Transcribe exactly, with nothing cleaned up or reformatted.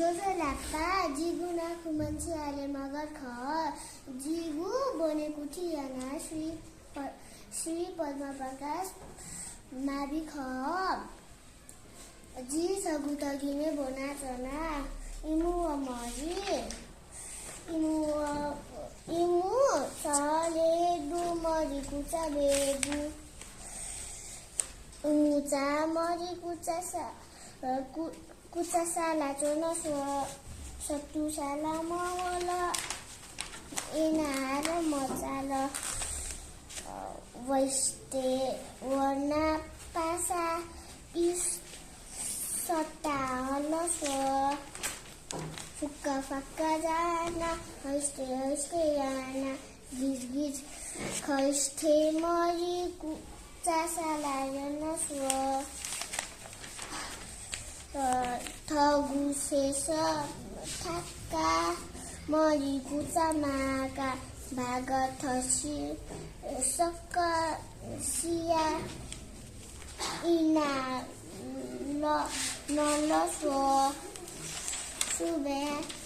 ज्वजलपा, जिगु नां खुमन्छि आले मगर खः। जिगु ब्वनेकुथिया नां श्री प-, श्री पद्मप्रकाश मावि खः। जि छगू तगिने ब्वनाच्वना। इमु व मरि। इमु व, इमु छले दु, मरि कुचा बेदु। उचा मरि कुचा सा-, कु-, कुचा साला च्वन स्व। सत्तु साला मवल। इनार मचाल। अ, वैष्टे वना पासा इस सत्ता हल स्व। फुक्का फक्का जाना, हस्ते हस्ते याना, गिज गिज खस्ते मरि कुचा साला च्वन स्व। अ, थगु शेष थाका, मरि कुचा माका, भाग थसि सक सिया इना ल-, नल स्व। सुबे